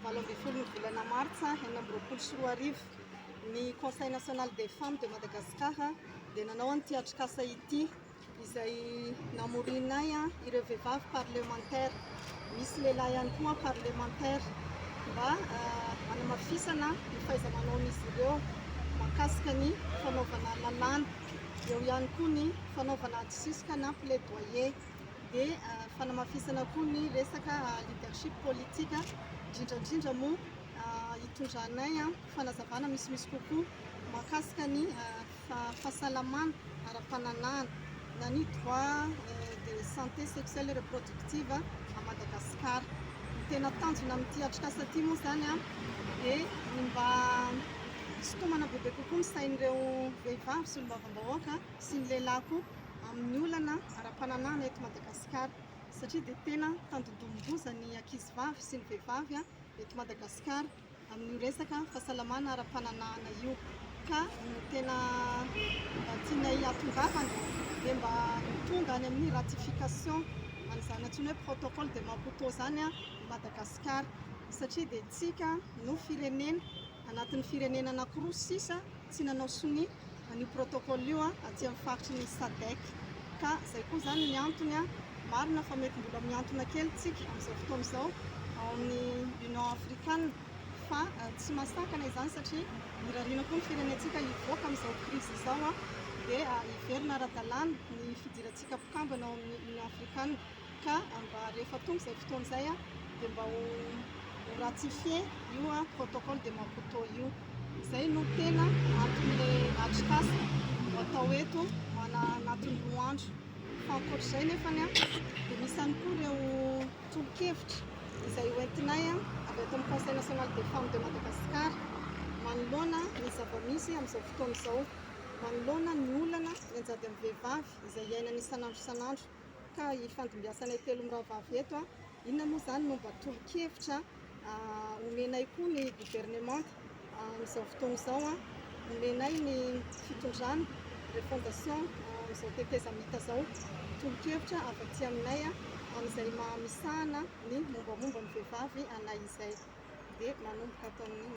18 ny volana martsa 2026, ny Conseil national des femmes de Madagascar dia nanao an'ity atrikasa ity izay namorinay ireo vehivavy parlemantera, misy lehilahy ihany koa parlemantera, mba hanamafisana ny fahaiza-manaon'izy ireo mahakasika ny fanaovana lalàna, eo ihany koa ny fanaovana adisisika na plaidoyer, dia fanamafisana koa ny resaka leadership politique, indrindra indrindra moa hitondranay fanazavana misimisy kokoa mahakasika ny fahasalamana ara-pananahana na ny droit de santé sexuelle et reproductive à Madagascar. Ny tena tanjona amin'ity atrikasa ity moa izany dia ny mba hisintomana bebe kokoa ny sain'ireo vehivavy solombavambahoaka sy ny lehilahy koa amin'ny olana ara-pananahana eto Madagasikara, satria dia tena tandindomin-doza ny ankizivavy sy ny vehivavy eto Madagasikara amin'io resaka fahasalamana ara-pananahana io, ka ny tena mba tianay hahatongavana dia mba ho tonga any amin'ny ratification an'izany antsoina hoe protocole de Maputo izany i Madagasikara, satria dia tsika no firenena anatin'ny firenena anankiroa sisa tsy nanao sonia an'io protocole io aty amin'ny faritry ny Sadec, ka izay koa izany ny antony. Marina fa mety mbola mihantona kely tsika amin'izao fotoana izao ao amin'ny Union Africane, fa tsy mahasakana izany satria irariana koa ny firenentsika hivoaka amin'izao crise izao dia hiverina ara-dalàna ny fidirantsika mpikambana ao amin'ny Union Africane, ka mba rehefa tonga izay fotoana izay dia mba ho ratifier io protocole de Maputo io. Izay no tena anton'ilay atrikasa ho atao eto anatin'ny 2 andro. Fa ankoatr'izay nefany dia misy ihany koa ireo tolo-kevitra izay hoentinay avy ato amin'ny Conseil national des femmes de Madagascar manoloana ny zava-misy amin'izao fotoana izao, manoloana ny olana mianjady amin'ny vehivavy izay iainana isan'andro isan'andro, ka hifandimbiasanay telo mirahavavy eto. Inona moa izany no mba tolo-kevitra omenay koa ny governemanta amin'izao fotoana izao, omenay ny fitondrana refondation amin'izao tetezamita izao, tolo-kevitra avy aty aminay amin'izay maha misahana ny mombamomba ny vehivavy anay izay. Dia manomboka ato amin'ny.